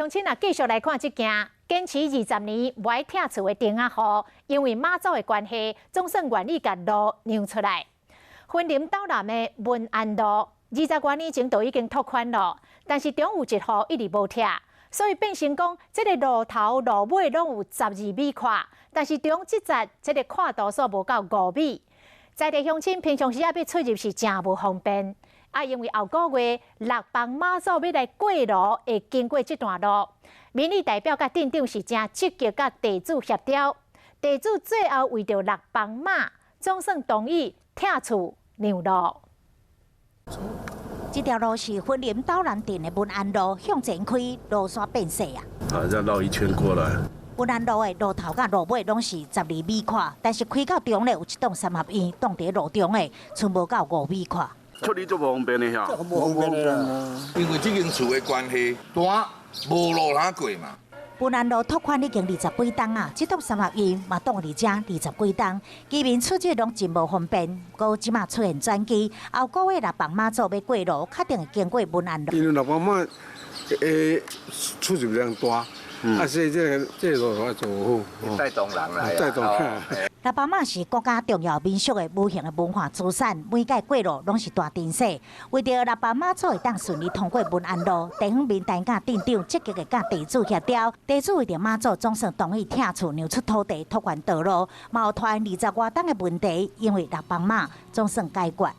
鄉親啊，繼續來看這件堅持20年無愛拆厝的釘仔戶，因為媽祖的關係，總算願意共路讓出來。雲林斗南的文安路，20外年前就已經拓寬了，但是中有一戶一直無拆，所以變成講這个路頭路尾攏有12米闊，但是中這節這个闊度煞無夠5米。在地鄉親平常時仔欲出入是誠無方便。啊，因為後個月六枋媽祖欲來過路，會經過這段路，民意代表佮鎮長是誠積極佮地主協調，地主最後為著六枋媽，總算同意拆厝讓路。這條路是雲林斗南鎮的文安路，向前開，路煞變細啊。啊，這繞一圈過來。文安路的路頭佮路尾攏是12米闊，但是開到中咧有一棟三合院，擋佇路中的，賰無夠5米闊。出入足無方便的遐，無方便的啦。因為這間厝的關係，單無路通過嘛。文安路拓寬已經20幾冬啊，這棟三合院嘛擋佇遮20幾冬，居民出入攏真無方便。閣這馬出現轉機，後個月六枋媽祖欲過路，確定會經過文安路。因為六枋媽的出入量大，啊，所以這个路愛做好，帶動人來，帶動人。六枋媽是國家重要民俗的無形的文化資產，每屆過路攏是大陣勢。為著六枋媽祖會當順利通過文安路，地方民代佮鎮長積極的佮地主協調，地主為著媽祖總算同意拆厝讓出土地拓寬道路，嘛有拖延20外冬的問題，因為六枋媽總算解決。